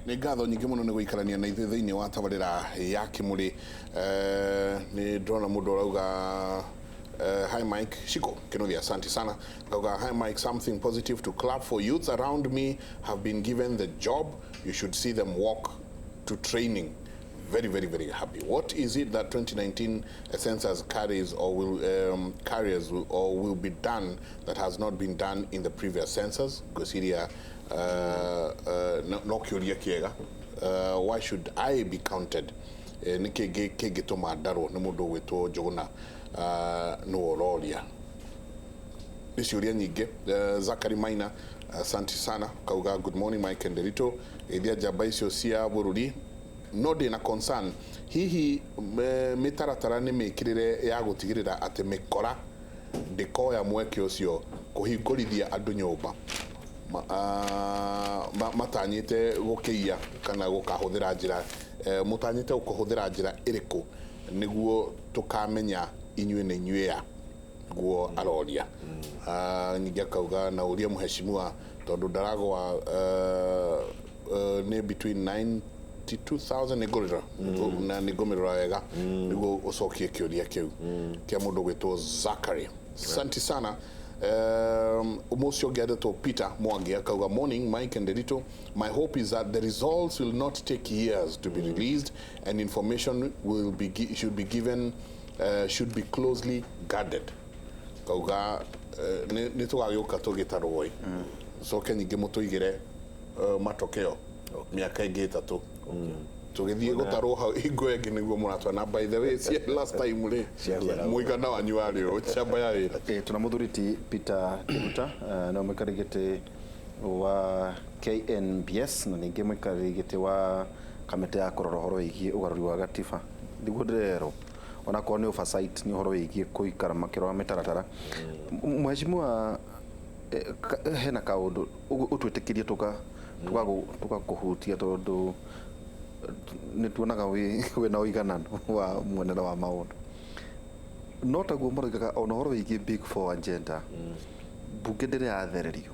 Nĩ ngatho nyingĩ mũno nĩ gũikarania na ithuĩ thĩinĩ wa tabarĩra ya Kĩmũrĩ. Nĩ ndĩrona mũndũ ũrauga, "Hi Mike Shiko Kinuthia, asante sana." Ngauga, "Hi Mike, something positive to clap for. Youths around me have been given the job. You should see them walk to training. Very, very, very happy. What is it that 2019 census carries or will carriers will, or will be done that has not been done in the previous census?" Ngwĩciria no kĩũria kĩega. "Why should I be counted?" Nĩ kĩngĩ kĩngĩtũma ndarwo? Nĩ mũndũ ũgwĩtwo Njũgũna, nĩwe ũroria. Nĩ ciũria nyingĩ. Zakari Maina, asante sana. Kauga, "Good morning, Mike and Derito. Geithia njamba icio cia bũrũri, no ndĩna concern. Hihi mĩtaratara nĩ mĩkĩrĩre ya gũtigĩrĩra atĩ mĩkora ndĩkoya mweke ũcio kũhingũrithia andũ nyũmba matanyĩte gũkĩiya kana gũkahũthĩra njĩra, mũtanyĩte gũkũhũthĩra njĩra ĩrĩkũ nĩguo tũkamenya inyuĩ nĩ inyuĩ ya?" Guo aroria. Ningĩ akauga na ũrie mheshimiwa tondũ ndaragwa nĩ between 92,000. Nĩ ngũrĩra na nĩ ngũmĩrora wega nĩguo ũcokie kĩũria kĩu kĩa mũndũ gwĩtwo Zachary. Asante sana. Ũmwe ũcio ũngĩ andĩtwo Peter Mwangi akauga, "Morning, Mike and Derito. My hope is that the results will not take years to be released and information will be should be given, should be closely guarded." Kauga nĩ tũgagĩũka tũgĩtarwo ĩ coke ningĩ mũtũigĩre matokeo mĩaka ĩngĩ 3 tũgĩthiĩ gũtarwo hau hingo ĩngĩ nĩguo mũratwa. Na by the way, last time rĩ, Ciahuana. mũigana wanyu warĩ ũ ciamba ya wĩra? Tuna mũthuri ti Peter Kiruta, no mũikarĩri gĩtĩ wa KNBS na ningĩ mũikarĩri gĩtĩ wa kamĩtĩ ya kũrora ũhoro wĩgiĩ ũgarũri wa gatiba, nĩguo ndĩrerwo, onakorwo nĩ oversight, nĩ ũhoro wĩgiĩ kũikara makĩrora mĩtaratara. Mheshimiwa, hena kaũndũ ũtwĩtĩkĩrie tũgakũhutia tondũ nĩ tuonaga wĩna ũigananu wa muonere wa maũndũ, no taguo maroigaga ona ũhoro wĩgiĩ Big Four agenda, mbunge ndĩrĩ yathererio,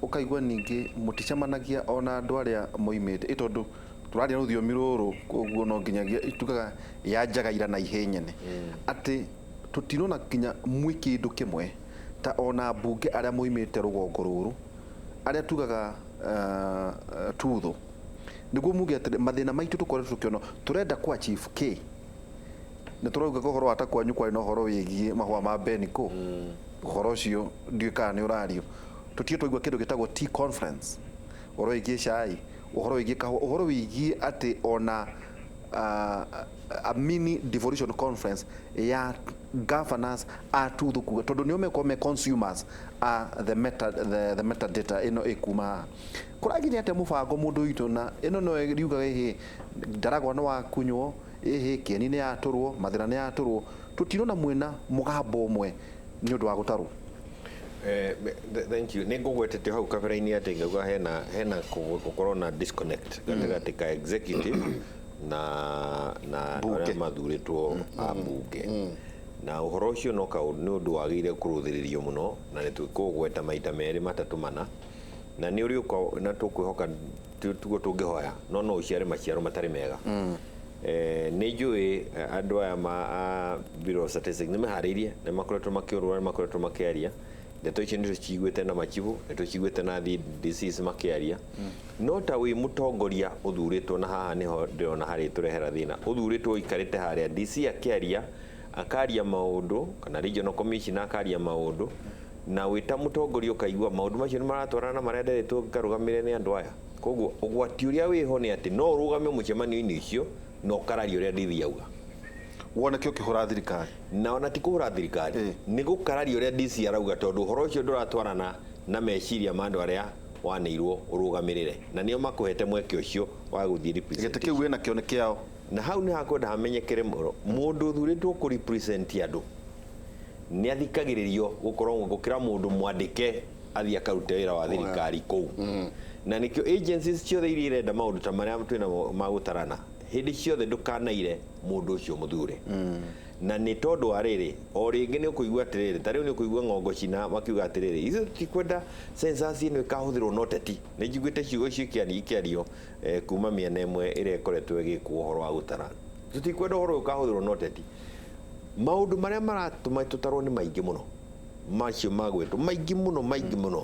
ũkaigua ningĩ mũticemanagia ona andũ arĩa moimĩte ĩ tondũ tũraria rũthiomi rũrũ, koguo no nginyagia tugaga ya njaga ira na ihĩ nyene atĩ tũtinona nginya mwĩ kĩndũ kĩmwe ta ona mbunge arĩa moimĩte rũgongo rũrũ arĩa tugaga tutho, nĩguo muge atĩrĩ mathĩna maitũ tũkoretwo tũkĩona tũrenda ku achieve k nĩ tũraugaga ũhoro wa ta kwanyu kwarĩ na ũhoro wĩgiĩ mahũa ma Beniko. Ũhoro ũcio ndiũĩ kana nĩ ũrario. Tũtige twaigua kĩndũ gĩtagwo tea conference, ũhoro wĩgiĩ cai, ũhoro wĩgiĩ kahũa, ũhoro wĩgiĩ atĩ ona a mini devolution conference ya governors a tuthu kuga tondũ nĩo mekorwo me consumers a the metadata ĩno ĩkuma haha. Kũragiria atĩa mũbango mũndũ witũ na ĩno no riugaga ĩhĩ ndaragwa nĩ wakunywo, ĩhĩ kĩeni nĩ yatũrwo, mathĩna nĩ yatũrwo, tũtirona mwĩna mũgambo ũmwe nĩ ũndũ wa gũtarwo? Thank you. Nĩ ngũgwetete hau kabere-inĩ atĩ ngauga hena gũkorwo na disconnect gatagatĩ ka executive na andũ arĩa Mbunge. mathurĩtwo a mbunge, na ũhoro ũcio no nĩ ũndũ wagĩrĩire kũrũthĩrĩrio mũno, na nĩ tũkũgweta maita merĩ matatũ mana, na nĩ ũrĩũka na tũkwĩhoka tuguo tũngĩhoya no ũciare maciaro matarĩ mega. Nĩ njũĩ andũ aya ma a Bureau of Statistics nĩ meharĩirie, nĩ makoretwo makĩũrũra, nĩ makoretwo makĩaria. Ndeto icio nĩ tũciguĩte na machibu, nĩ tũciguĩte na DCs makĩaria, no ta wĩ mũtongoria ũthurĩtwo, na haha nĩho ndĩrona harĩ tũrehera thĩna, ũthurĩtwo ũikarĩte harĩa DC akĩaria, akaria maũndũ, kana regional commissioner akaria maũndũ, na wĩ ta mũtongoria ũkaigua maũndũ macio nĩ maratwarana na marĩa nderetwo ngarũgamĩre nĩ andũ aya. Koguo ũgwati ũrĩa wĩho nĩ atĩ no ũrũgame mũcemanio-inĩ ũcio na ũkararia ũrĩa DC auga. Wone kĩo kĩhũra thirikari. Na ona ti kũhũra thirikari, nĩ gũkararia ũrĩa DC arauga, tondũ ũhoro ũcio ndũratwarana na meciria ma andũ arĩa wanĩirwo ũrũgamĩrĩre na nĩo makũhete mweke ũcio wa gũthiĩ gĩtĩ representation. Kĩu wĩna kĩo nĩ kĩao. Na hau nĩ hakwenda hamenyekere mũno, mũndũ ũthurĩtwo kũ represent andũ nĩ athikagĩrĩrio gũkorwo gũkĩra mũndũ mwandĩke athiĩ akarute wĩra wa thirikari kũu. Na nĩkĩo agencies ciothe iria irenda maũndũ ta marĩa twĩnamo ma gũtarana, hĩndĩ ciothe ndũkanaire mũndũ ũcio mũthure. Na nĩ tondũ wa rĩrĩ, o rĩngĩ nĩ ũkũigua atĩrĩrĩ, ta rĩu nĩ ũkũigua ng'ongo cina makiuga atĩrĩrĩ, ithuĩ tũtikwenda census ĩno ĩkahũthĩrwo na ũteti. Nĩ njiguĩte ciugo icio ikĩario kuma mĩena ĩmwe ĩrĩa ĩkoretwo ĩgĩkwo ũhoro wa gũtara. Tũtikwenda ũhoro ũyũ ũkahũthĩrwo na ũteti. Maũndũ marĩa maratũma tũtarwo nĩ maingĩ mũno, macio magwĩtwo maingĩ mũno, maingĩ mũno.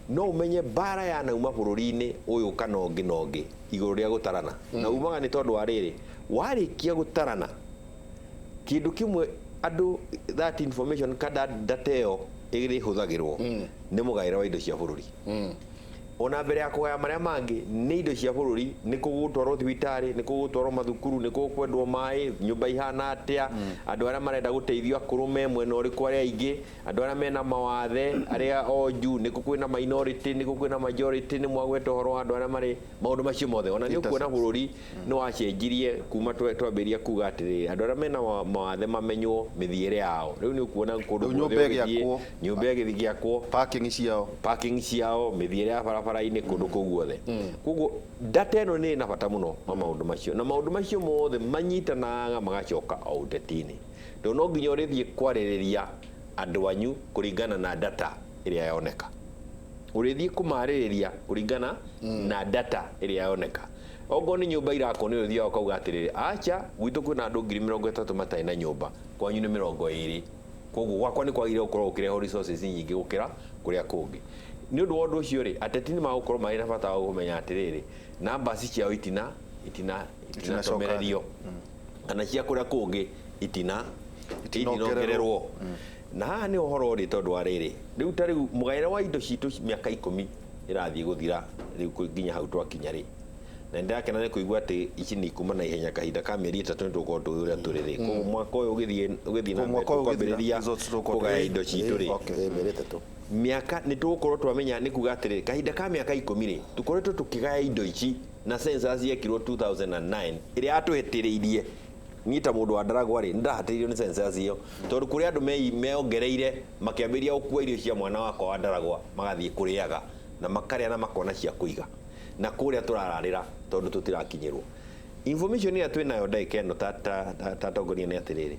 No ũmenye mbara yanauma bũrũri-inĩ ũyũ kana ũngĩ na ũngĩ igũrũ rĩa gũtarana. Na umaga nĩ tondũ wa rĩrĩ, warĩkia gũtarana kĩndũ kĩmwe andũ, that information kana data ĩyo ĩrĩhũthagĩrwo nĩ mũgaĩre wa indo cia bũrũri. Ona mbere ya kũgaya marĩa mangĩ nĩ indo cia bũrũri, nĩ kũgũtwarwo thibitarĩ, nĩ kũgũtwarwo mathukuru, nĩ kũkwendwo maĩ, nyũmba ihana atĩa, andũ arĩa marenda gũteithio akũrũ me mwena ũrĩkũ, arĩa aingĩ, andũ arĩa mena mawathe, arĩa onju, nĩ kũ kwĩna minority, nĩ kũ kwĩna majority, nĩ mwagweta ũhoro wa andũ arĩa marĩ maũndũ macio mothe. Ona nĩ ũkuona bũrũri nĩ wacenjirie kuma twambĩrĩria kuga atĩrĩrĩ, andũ arĩa mena mawathe mamenywo mĩthiĩre yao. Rĩu nĩ ũkuona kũndũ Rĩu nyũmba guothe ũgĩthiĩ, ĩgĩakwo. Nyũmba ĩgĩthiĩ gĩakwo, parking ciao, parking ciao, mĩthiĩre ya barabara-inĩ, kũndũ kũu guothe. Koguo data ĩno nĩ ĩna bata mũno wa maũndũ macio, na maũndũ macio mothe manyitanaga magacoka o ũteti-inĩ, tondũ no nginya ũrĩthiĩ kwarĩrĩria andũ anyu kũringana na data ĩrĩa yoneka, ũrĩthiĩ kũmarĩrĩria kũringana na data ĩrĩa yoneka. Okorwo nĩ nyũmba irakwo, nĩ ũthiaga ũkauga atĩrĩrĩ, acha, gwitũ kwĩna andũ 30,000 matarĩ na nyũmba, kwanyu nĩ 20, koguo gwakwa nĩ kwagĩrĩire gũkorwo gũkĩrehwo resources nyingĩ gũkĩra kũrĩa kũngĩ. Nĩ ũndũ wa ũndũ ũcio rĩ, ateti nĩ magũkorwo marĩ na bata wa kũmenya atĩrĩrĩ, numbers ciao itina itina itinatomererio kana cia kũrĩa kũngĩ itina itinongererwo. Na haha nĩ ũhoro ũrĩ tondũ wa rĩrĩ, rĩu ta rĩu mũgaĩre wa indo citũ mĩaka 10 ĩrathiĩ gũthira rĩu nginya hau twakinya rĩ, na nĩndĩrakena nĩ kũigua atĩ ici nĩ ikuma na ihenya, kahinda ka mĩeri 3 nĩ tũgũkorwo tũĩ ũrĩa tũrĩ rĩ. Koguo mwaka ũyũ ũgĩthiĩ na mbere Mwaka ũyũ ũgĩthira, tũkwambĩrĩria results tũgũkorwo kũgaya indo citũ rĩ. Mĩeri 3. Mĩaka nĩ tũgũkorwo twamenya, nĩ kuga atĩrĩrĩ, kahinda ka mĩaka 10 rĩ, tũkoretwo tũkĩgaya indo ici, na census yekirwo 2009 ĩrĩa yatũhĩtĩrĩirie. Niĩ ta mũndũ wa Ndaragwa rĩ, nĩndahatĩrĩirio nĩ census ĩyo, tondũ kũrĩ andũ meongereire makĩambĩrĩria gũkua irio cia mwana wakwa wa Ndaragwa, magathiĩ kũrĩaga na makarĩa na makona cia kũiga, na kũrĩa tũrararĩra tondũ tũtirakinyĩrwo information ĩrĩa twĩnayo ndagĩka ĩno. Ta tongoria nĩ atĩrĩrĩ,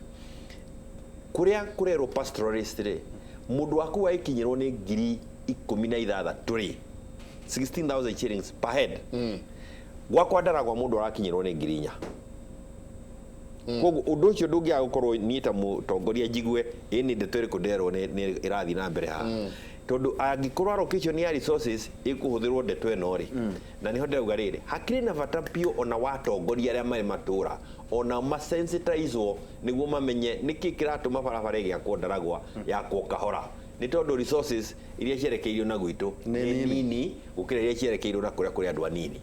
kũrĩa kũrerwo pastoralist rĩ, mũndũ waku agĩkinyĩrwo nĩ 16,000 rĩ, 16,000 shillings per head. Gwakwa Ndaragwa mũndũ arakinyĩrwo nĩ 4,000. Koguo ũndũ ũcio ndũngĩaga gũkorwo niĩ ta mũtongoria njigue ĩ nĩ ndeto ĩrĩkũ nderwo nĩ ĩrathiĩ na mbere haha, tondũ angĩkorwo allocation ya resources ĩkũhũthĩrwo ndeto ĩno rĩ, na nĩho ndĩrauga rĩrĩ, hakĩrĩ na bata biũ ona watongoria arĩa marĩ matũra ona masensitizwo nĩguo mamenye nĩkĩ kĩratũma barabara ĩgĩakwo Ndaragwa yakwo kahora, nĩ tondũ resources iria cierekeirio na gwitũ nĩ nini gũkĩra iria cierekeirio na kũrĩa kũrĩ andũ anini.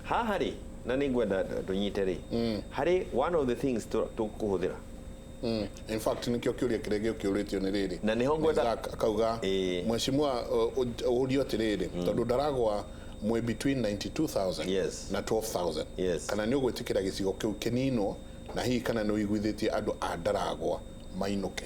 Haha rĩ, na nĩ ngwenda tũnyite rĩ, harĩ one of the things tũkũhũthĩra. In fact, nikio kiuria kiria gĩũkĩũrĩtio nĩ rĩrĩ. Na nĩho ngwenda- Isaac akauga, mheshimiwa, ũrio atĩrĩrĩ, tondũ Ndaragwa mwĩ between 92,000 na 12,000, kana nĩ ũgwĩtĩkĩra gĩcigo kĩu kĩninwo, na hihi kana nĩ ũiguithĩtie andũ a Ndaragwa mainũke?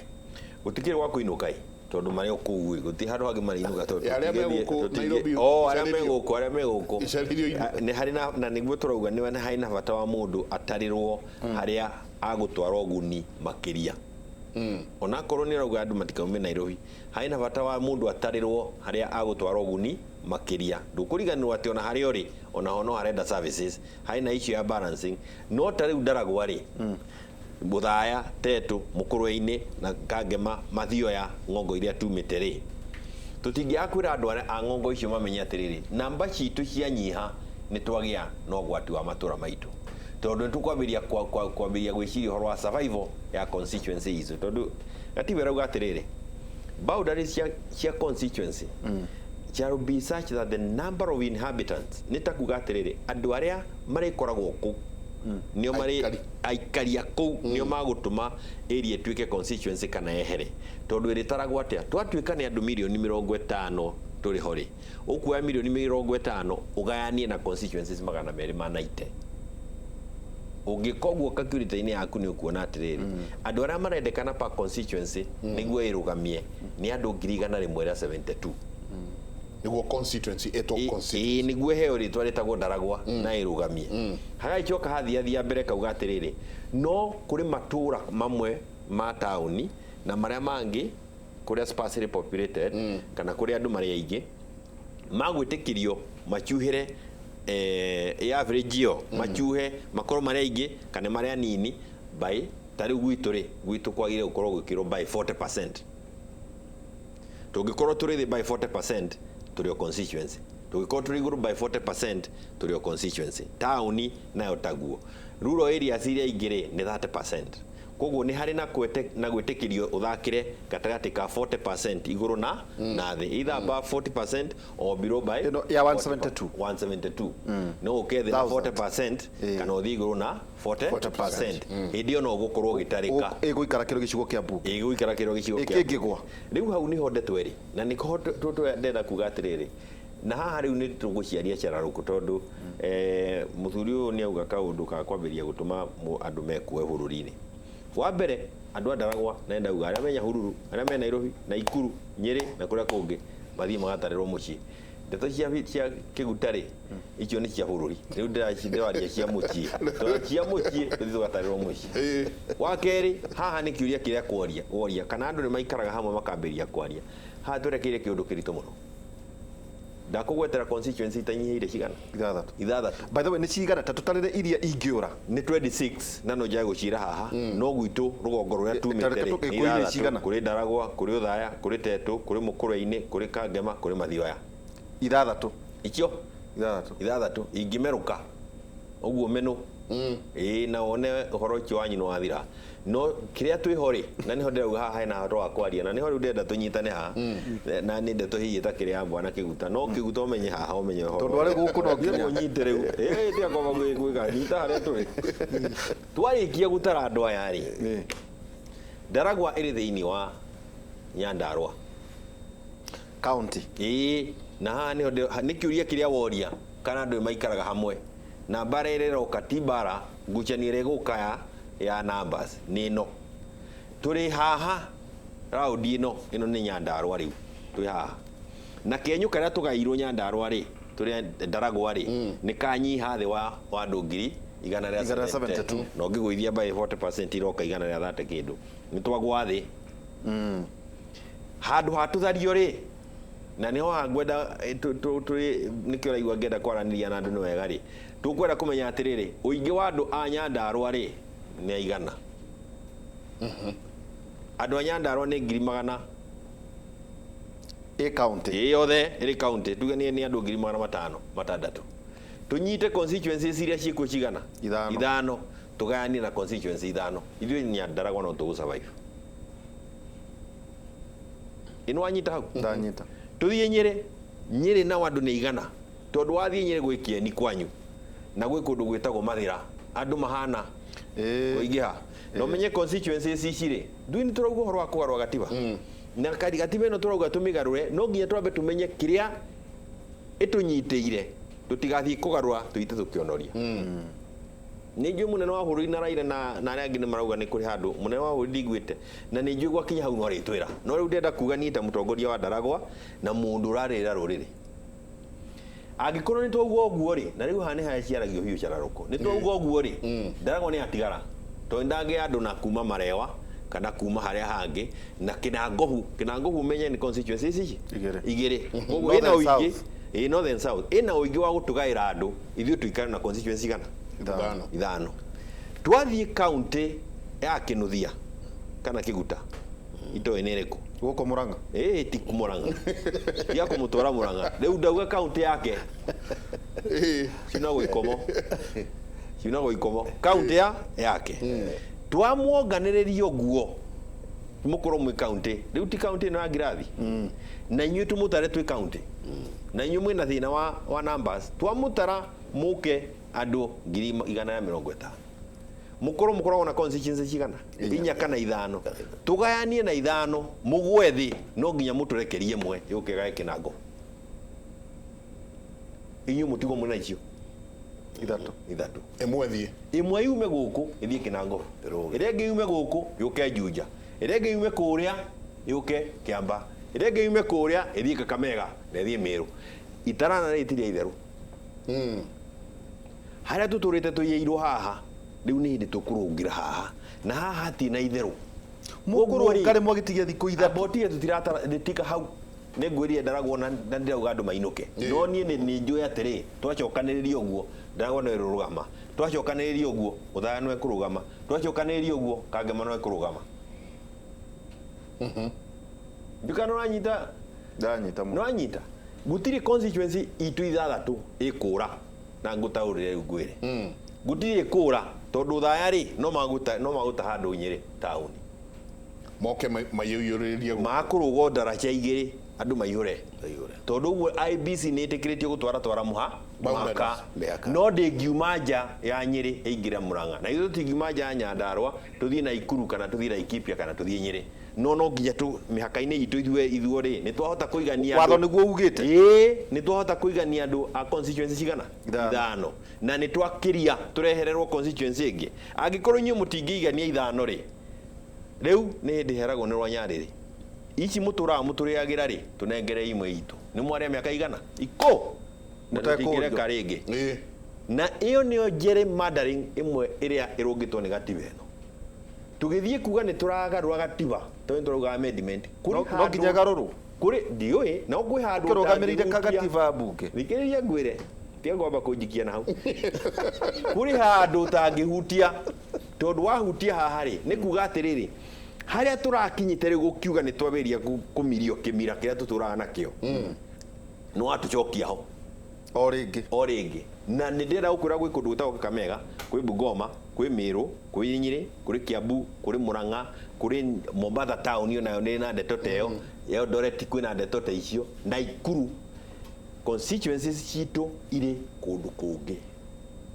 Gũtikĩrĩ gwa kũinũka ĩ, tondũ marĩ o kũu ĩ, gũtirĩ handũ hangĩ marĩinũka tondũ Arĩa me gũkũ Nairobi, o arĩa me gũkũ, arĩa me gũkũ icarĩrio indo. Ah, nĩ harĩ na nĩguo tũrauga nĩ harĩ na bata wa mũndũ atarĩrwo harĩa agũtwarwo guni makĩria, onakorwo nĩ arauga andũ matikaume Nairobi, harĩ na bata wa mũndũ atarĩrwo harĩa agũtwarwo guni makĩria. Ndũkũriganĩrwo atĩ ona harĩa ũrĩ ona ho no harenda services, harĩ na issue ya balancing. No ta rĩu Ndaragwa rĩ, Mũthaya, Tetu, Mũkũrwe-inĩ na Kangema, Mathioya, ng'ongo iria tumĩte rĩ, tũtingĩaga kwĩra andũ arĩa a ng'ongo icio mamenye atĩrĩrĩ, namba citũ cianyiha nĩ twagĩa na ũgwati wa matũra maitũ, tondũ nĩ tũkwambĩrĩria kwambĩrĩria gwĩciria ũhoro wa survival ya constituency icio, tondũ gatiba ĩrauga atĩrĩrĩ, boundaries cia constituency shall be such that the number of inhabitants, nĩ ta kuga atĩrĩrĩ, andũ arĩa marĩkoragwo kũu nĩo marĩ Aikari. Aikari a kũu nĩo magũtũma area ĩtuĩke constituency kana yehere, tondũ ĩrĩtaragwo atĩa? Twatuĩka nĩ andũ 50 million tũrĩ ho rĩ, ũkuoya 50 million ũgayanie na constituencies 290. Ũngĩka ũguo calculator-inĩ yaku, nĩ ũkuona atĩrĩrĩ, andũ arĩa marendekana per constituency nĩguo ĩrũgamie nĩ andũ 172,000. Nĩguo constituency ĩtwo constituency. Ĩĩ, nĩguo heo rĩtwa rĩtagwo Ndaragwa na ĩrũgamie. Hagagĩcoka hathiathia mbere kauga atĩrĩrĩ, no kũrĩ matũra mamwe Ma taũni na marĩa mangĩ kũrĩa sparsely populated kana kũrĩa andũ marĩ aingĩ magwĩtĩkĩrio macuhĩre average ĩyo, macuhe makorwo marĩ aingĩ kana marĩ anini by ta rĩu gwitũ rĩ, gwitũ kwagĩrĩire gũkorwo gwĩkĩrwo by 40%. Tũngĩkorwo tũrĩ thĩ by 40%, tũrĩ o constituency. Tũngĩkorwo tũrĩ igũrũ by 40%, tũrĩ o constituency. Taũni nayo taguo. Rural areas iria ingĩ rĩ, nĩ 30%. Koguo nĩ harĩ na kwete na gwĩtĩkĩrio ũthakĩre gatagatĩ ka 40% igũrũ na thĩ, either above 40% or below by Ĩno ya 172. 172 no ũke thĩ na 1000. 40% kana ũthiĩ igũrũ na 40%. Hĩndĩ ĩyo no ũgũkorwo ũgĩtarĩka. Ĩgũikara kĩro gĩcigo kĩa mbunge. Ĩgũikara kĩro gĩcigo kĩa Ĩkĩngĩgwa. Rĩu hau nĩho ndeto ĩrĩ na nĩho ndĩrenda kuga atĩrĩrĩ, na haha rĩu nĩ tũgũciaria cararũkũ tondũ mũthuri ũyũ nĩ auga kaũndũ ka kwambĩrĩria gũtũma andũ mekue bũrũri-inĩ. Wa mbere, andũ a Ndaragwa na ndauga arĩa me Nyahururu, arĩa me Nairobi, Naikuru, Nyĩrĩ na kũrĩa kũngĩ mathiĩ magatarĩrwo mũciĩ. Ndeto cia kĩguta rĩ, icio nĩ cia bũrũri. Rĩu ndĩraria cia mũciĩ. Cia mũciĩ tũthiĩ tũgatarĩrwo mũciĩ. Wa kerĩ, haha nĩ kĩũria kĩrĩa kworia woria kana andũ nĩ maikaraga hamwe makambĩrĩria kwaria. Haha twerekeire kĩũndũ kĩritũ mũno. Ndakũgwetera constituency itanyihĩire cigana? Ithathatũ. Ithathatũ. By the way, nĩ cigana ta tũtarĩre iria ingĩũra? Nĩ 26 na no njage gũcira haha, no gwitũ rũgongo rũrĩa tumĩte tareke rĩ, nĩ tũgĩkũire ithathatũ. cigana? Kũrĩ Ndaragwa, kũrĩ Ũthaya, kũrĩ Tetũ, kũrĩ Mũkũrwe-inĩ, kũrĩ Kangema, kũrĩ Mathioya. Ithathatũ. Icio Ithathatũ. Ithathatũ ingĩmerũka ũguo meno, ĩĩ, na wone ũhoro ũcio wanyu nĩ wathira. No kĩrĩa twĩho rĩ, na nĩho ndĩrauga haha hena ũhoro wa kwaria, na nĩho rĩu ndĩrenda tũnyitane haha, na nĩ ndeto hihi ĩtakĩrĩ ya bwana Kĩguta, no Kĩguta ũmenye haha, ũmenye ũhoro. Tondũ arĩ gũkũ no nginya. Ũnyite rĩu. Ĩĩ, tiga kwamba gwĩka, nyita harĩa tũrĩ. Twarĩkia gũtara andũ aya rĩ, Ndaragwa ĩrĩ thĩinĩ wa Nyandarũa County. Ĩĩ, na haha nĩho nĩ kĩũria kĩrĩa woria kana andũ maikaraga hamwe na mbara ĩrĩa ĩroka ti mbara, ngucanio ĩrĩa ĩgũka ya numbers nĩ ĩno tũrĩ haha, raundi ĩno, ĩno nĩ Nyandarũa. Rĩu twĩ haha na kenyũ karĩa tũgairwo Nyandarũa rĩ, tũrĩa Ndaragwa rĩ, nĩ kanyiha thĩ wa andũ 172,000. 172. Na ũngĩgũithia by 40% iroka 130 kĩndũ, nĩ twagwa thĩ handũ ha tũthario rĩ, na nĩho haha ngwenda tũrĩ nĩkĩo ũraigua ngĩenda kwaranĩria na andũ. Nĩ wega rĩ, tũkwenda kũmenya atĩrĩrĩ, ũingĩ wa andũ a Nyandarũa rĩ, nĩ aigana? Andũ a Nyandarũa nĩ ngiri magana Ĩ county. Ĩ yothe ĩrĩ county, tuge nĩ andũ 506,000. Tũnyite constituencies iria ciĩkuo cigana? Ithano. Ithano. Tũgayanie na constituency ithano, ithuĩ Nyandaragwa no tũgũ survive. Ĩno wanyita hau? Ndanyita. Tũthiĩ Nyĩrĩ. Nyĩrĩ nao andũ nĩ igana? Tondũ wathiĩ Nyĩrĩ gwĩ Kĩeni kwanyu na gwĩ kũndũ gwĩtagwo Mathĩra, andũ mahana kũingĩha, na ũmenye constituencies ici rĩ, ndui nĩ tũrauga ũhoro wa kũgarũra gatiba, na gatiba ĩno tũrauga tũmĩgarũre, no nginya twambe tũmenye kĩrĩa ĩtũnyitĩire, tũtigathiĩ kũgarũra tũite tũkĩonoria. Nĩ njũĩ mũnene wa bũrũri na Raila na arĩa angĩ nĩ marauga nĩ kũrĩ handũ mũnene wa bũrũri ndiguĩte, na nĩ njũĩ gwakinya hau no arĩtwĩra. No rĩu ndĩrenda kuga niĩ ta mũtongoria wa Ndaragwa na mũndũ ũrarĩrĩra rũrĩrĩ, angĩkorwo nĩ twauga ũguo rĩ, na rĩu haha nĩ harĩa ciaragio biũ cararũkũ, nĩ twauga ũguo rĩ, Ndaragwa nĩ atigara tondũ ndangĩ andũ na kuma Marewa kana kuma harĩa hangĩ na Kĩnangobu. Kĩnangobu menye nĩ constituency ici Igĩrĩ. Igĩrĩ. Koguo ĩna North and ũingĩ South. Ĩ north and south ĩna ũingĩ wa gũtũgaĩra andũ, ithuĩ tũikare na constituency igana? Ithano. Ithano. Twathiĩ county ya Kĩnuthia kana Kĩguta, itoĩ nĩ ĩrĩkũ? Gũkũ Mũrang'a. Ĩĩ, ti Mũrang'a, tiga kũmũtwara Mũrang'a. Rĩu ndauga county yake ciunagwo ikomo, ciunagwo ikomo, county ya yake twamwonganĩrĩria ũguo mũkorwo mwĩ county. Rĩu ti county ĩno ya ngirathi na inyuĩ tũmũtare twĩ county, na inyuĩ mwĩna thĩna wa numbers. Twamũtara mũke andũ 150,000, mũkorwo mũkoragwo na constituency cigana? Inya kana ithano. Tũgayanie na ithano, mũgwe thĩ, no nginya mũtũrekerie ĩmwe yũke gae Kĩnango. Inyuĩ mũtigwo mwĩna icio Ithatũ. Ithatũ. Ĩmwe thiĩ. Ĩmwe yume gũkũ ĩthiĩ Kĩnango, ĩrĩa ĩngĩ yume gũkũ yũke Juja, ĩrĩa ĩngĩ yume kũrĩa yũke Kĩamba, ĩrĩa ĩngĩ yume kũrĩa ĩthiĩ Kakamega na ĩthiĩ Mĩrũ. Itarana rĩ rĩa itherũ harĩa tũtũrĩte tũiyĩirwo haha, rĩu nĩ hĩndĩ tũkũrũngĩra haha, na haha hatirĩ na itherũ. Mũkũrũga rĩmwe gĩtigia thikũ ithatũ. Abotige tutiratara tika hau nĩ ngwĩrire Ndaragwo na ndĩrauga andũ mainũke. No niĩ nĩ njũĩ atĩrĩ, twacokanĩrĩria ũguo Ndaragwo no ĩrũrũgama, twacokanĩrĩria ũguo Othaya no ĩkũrũgama, twacokanĩrĩria ũguo Kangema no ĩkũrũgama. Ndikana ũranyita? Ndanyita mũno. Nĩwanyita? Gũtirĩ constituency itũ ithathatũ ĩkũra na ngũtaũrĩre rĩu ngwĩre. Gũtirĩ ĩkũra tondũ Othaya rĩ no magũta no magũta handũ Nyĩrĩ taũni. Moke maiyũrĩrĩrie gũkũ. Makũrũga ndaraca igĩrĩ andũ maihũre. Tondũ ũguo IBC nĩ ĩtĩkĩrĩtio gũtwara twara mũha Boundaries. mũhaka. No ndĩngiuma nja ya Nyĩrĩ ĩingĩre Murang'a. Na ithuĩ tũtingiuma nja ya Nyandarũa tũthiĩ Naikuru kana tũthiĩ Laikipia kana tũthiĩ Nyĩrĩ. No no nginya tu mĩhaka-inĩ itũ ithuĩ ithuo rĩ nĩ twahota kũigania Watho nĩguo ugĩte. Ĩĩ, nĩ twahota kũigania andũ a constituency cigana? Ithano. Ithano. Na nĩ twakĩria tũrehererwo constituency ĩngĩ. Angĩkorwo inyuĩ mũtingĩigania ithano rĩ, rĩu nĩ hĩndĩ heragwo nĩ rwanyarĩrĩ. Ici mũtũraga mũtũrĩagĩra rĩ, tũnengere imwe itũ. Nĩ mwarĩa mĩaka igana? Ikũ! Na Mũtekũũrio. tũtingĩreka rĩngĩ. Ĩĩ. Na ĩyo nĩyo gerrymandering ĩmwe ĩrĩa ĩrũngĩtwo nĩ gatiba ĩno. Tũgĩthiĩ kuga nĩ tũragarũra gatiba, tondũ nĩ tũrauga amendment. Kũrĩ No handũ- nginya ĩgarũrwo. Kũrĩ ndiũĩ, no kwĩ handũ Kĩrũgamĩrĩire ũtangĩhutia. kagatiba mbunge. Thikĩrĩria ngwĩre, tiga kwamba kũnjikia na hau. Kũrĩ handũ ũtangĩhutia, tondũ wahutia haha rĩ, nĩ kuga atĩrĩrĩ, harĩa tũrakinyĩte rĩu gũkiuga nĩ twambĩrĩria kũmirio kĩmira kĩrĩa tũtũraga nakĩo. Nĩ watũcokia ho. O rĩngĩ. O rĩngĩ. Na nĩ ndĩrenda gũkwĩra gwĩ kũndũ gwĩtagwo Kakamega, kwĩ Bungoma, kwĩ Meru, kwĩ Nyĩrĩ, kũrĩ Kiambu, kũrĩ Murang'a, kũrĩ Mombatha town onayo nĩ na ndeto ta ĩyo, Eldoret kwĩna ndeto ta icio, Naikuru. Constituencies citũ irĩ kũndũ kũngĩ.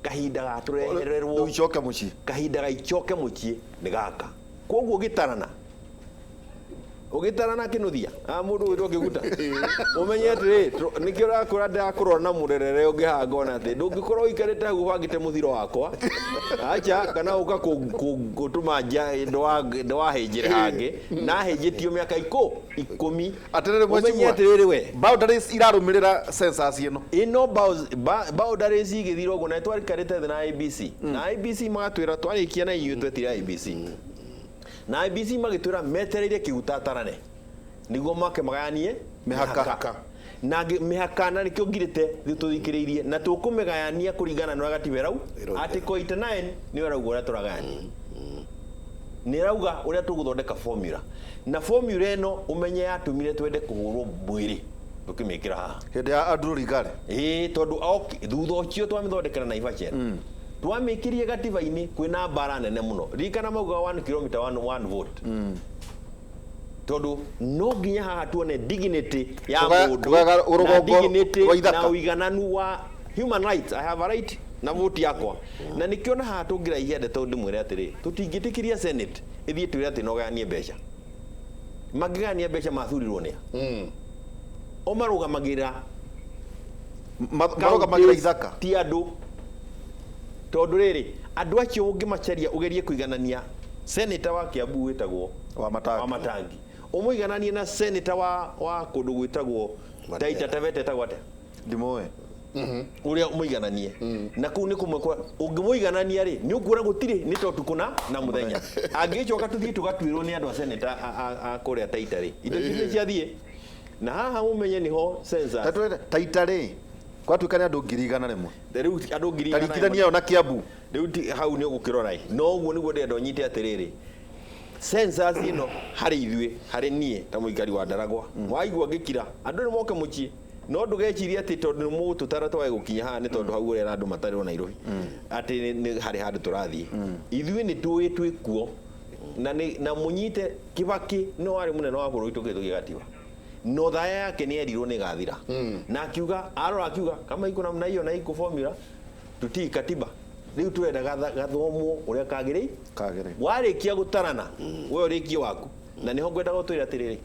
Kahinda ga tũrehererwo Rĩu icoke mũciĩ. Kahinda ga icoke mũciĩ nĩ gaka. Koguo ũgĩtarana, ũgĩtarana kĩnuthia, mũndũ gwĩtwo kĩguta. Ũmenye atĩrĩ, nĩkĩo ũrakũra ndĩrakũrora na mũrerere ũngĩ haha ngona atĩ ndũngĩkorwo ũikarĩte hau ũbangĩte mũthiro wakwa. Acha, kana ũka gũtũma nja ndwahĩnjĩre hangĩ, na hĩnjĩtio mĩaka ikũmi. Atĩrĩrĩ Ũmenye mheshimiwa. atĩrĩrĩ we. Boundaries irarũmĩrĩra census ĩno. Ĩno boundaries igĩthira ũguo na twarikarĩte thĩ na IBC. Na IBC magatwĩra twarĩkia na inyuĩ twetire IBC. Na IBC magĩtwĩra metereire kĩguta atarane nĩguo make magayanie Mĩhaka. Mĩhaka. Na mĩhaka na nĩkĩo ngirĩte tũthikĩrĩirie na tũkũmĩgayania kũringana na ũrĩa gatiba ĩrau. Ĩrauga. Article 89 nĩyo ĩrauga ũrĩa tũragayania. Nĩ ĩrauga ũrĩa tũgũthondeka formula. Na formula ĩno ũmenye yatũmire twende kũhũrwo mwĩrĩ tũkĩmĩkĩra haha. Hĩndĩ ya Andrew Rigare. Ĩĩ, tondũ thutha ũcio twamĩthondekera Naivasha. Twamĩkĩrie gatiba-inĩ kwĩna mbara nene mũno. Ririkana maugaga 1 kilometer 1 vote. Tondũ no nginya haha tuone dignity ya mũndũ Kũgaya na rũgongo dignity rwa ithaka. na ũigananu wa human rights. I have a right na vote yakwa. Na nĩkĩo na haha tũngĩraihia ndeto ndĩmwĩre atĩrĩ, tũtingĩtĩkĩria Senate ĩthiĩ twĩre atĩ no gayanie mbeca. Mangĩgayania mbeca mathurirwo nĩa? O marũgamagĩrĩra Marũgamagĩrĩra counties ithaka. ti andũ. Tondũ rĩrĩ, andũ acio ũngĩmacaria ũgerie kũiganania senator wa Kiambu wĩtagwo Wamatangi. Wamatangi. Ũmũigananie na senator wa kũndũ gwĩtagwo Mandera. Taita Taveta ĩtagwo atĩa? Ndimũĩ. Ũrĩa ũmũigananie. Na kũu nĩ kũmwe kwa ũngĩmũiganania rĩ, nĩ ũkuona gũtirĩ nĩ ta ũtukũ na mũthenya. Angĩcoka tũthiĩ tũgatuĩrwo nĩ andũ a senator a kũrĩa Taita rĩ, indo icio nĩ ciathiĩ. Na haha mũmenye nĩho census. Ta twĩre, Taita rĩ, gwatuĩka nĩ andũ ngiri igana rĩmwe. Rĩu andũ ngiri igana rĩmwe. Taringithania ĩyo na Kiambu. Rĩu hau nĩ ũgũkĩrora ĩ. No ũguo nĩguo ndĩrenda ũnyite atĩrĩrĩ. Census ĩno harĩ ithuĩ, harĩ niĩ ta mũikari wa Ndaragwa. Waigua ngĩkira, andũ nĩ moke mũciĩ. No ndũgecirie atĩ tondũ nĩ mũgũtũtara twage gũkinya haha nĩ tondũ hau ũrera andũ matarĩrwo Nairobi. Atĩ nĩ harĩ handũ tũrathiĩ. Ithuĩ nĩ tũĩ twĩ kuo. Na mũnyite Kibaki nĩ warĩ mũnene wa bũrũri tũkĩhĩtũkia gatiba. No thaya yake nĩ erirwo nĩ ĩgathira. Na akiuga, arora akiuga, kama iko namna hiyo na iko formula, tutii katiba. Rĩu tũrenda gathomwo ũrĩa kagĩrĩire. Kagĩrĩire. Warĩkia gũtarana, we ũrĩkie waku. Na nĩho ngwenda gũtwĩra atĩrĩrĩ.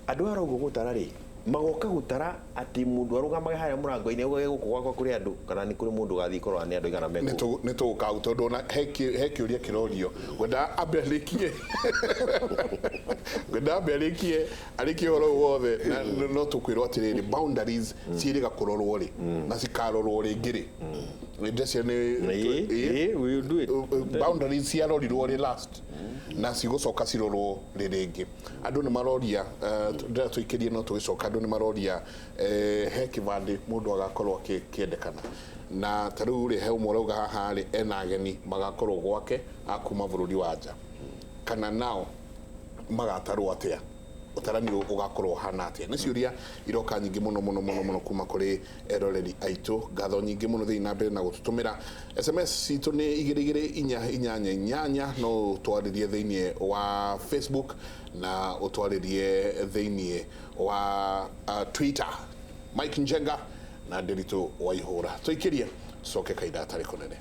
Andũ aya ũguo gũtara rĩ, magoka gũtara atĩ mũndũ arũgamage harĩa mũrango-inĩ augage gũkũ gwakwa kũrĩ andũ, kana nĩ kũrĩ mũndũ ũgathiĩ kũrora nĩ andũ aigana mekũu. Nĩ tũgũka hau tondũ ona he kĩũria kĩrorio. Ngwenda ambe arĩkie. Ngwenda ambe arĩkie ũhoro ũyũ wothe. Na no tũkwĩrwo atĩrĩrĩ, boundaries ciĩrĩga kũrorwo rĩ, na cikarorwo rĩngĩ rĩ. Ndĩreciria nĩ Ĩĩ, ĩĩ, we will do it. Boundaries ciarorirwo rĩ last na cigũcoka cirorwo rĩ rĩngĩ. Andũ nĩ maroria, ndĩra tũikĩrie, no tũgĩcoka andũ nĩ maroria, he kĩbandĩ mũndũ agakorwo akĩendekana na ta rĩu rĩ, he ũmwe ũrauga haha rĩ, ena ageni magakorwo gwake a kuma bũrũri wa nja, kana nao magatarwo atĩa, ũtarani ũgakorwo ũhana atĩa? Nĩ ciũria iroka nyingĩ mũno mũno mũno mũno kuma kũrĩ eroreri aitũ. Ngatho nyingĩ mũno, thiĩ na mbere na gũtũtũmĩra SMS citũ nĩ 22488. No ũtwarĩrie thĩinĩ wa Facebook na ũtwarĩrie thĩinĩ wa Twitter. Mike Njenga na Ndiritu Waihũra, tũikĩrie, tũcoke kahinda gatarĩ kũnene.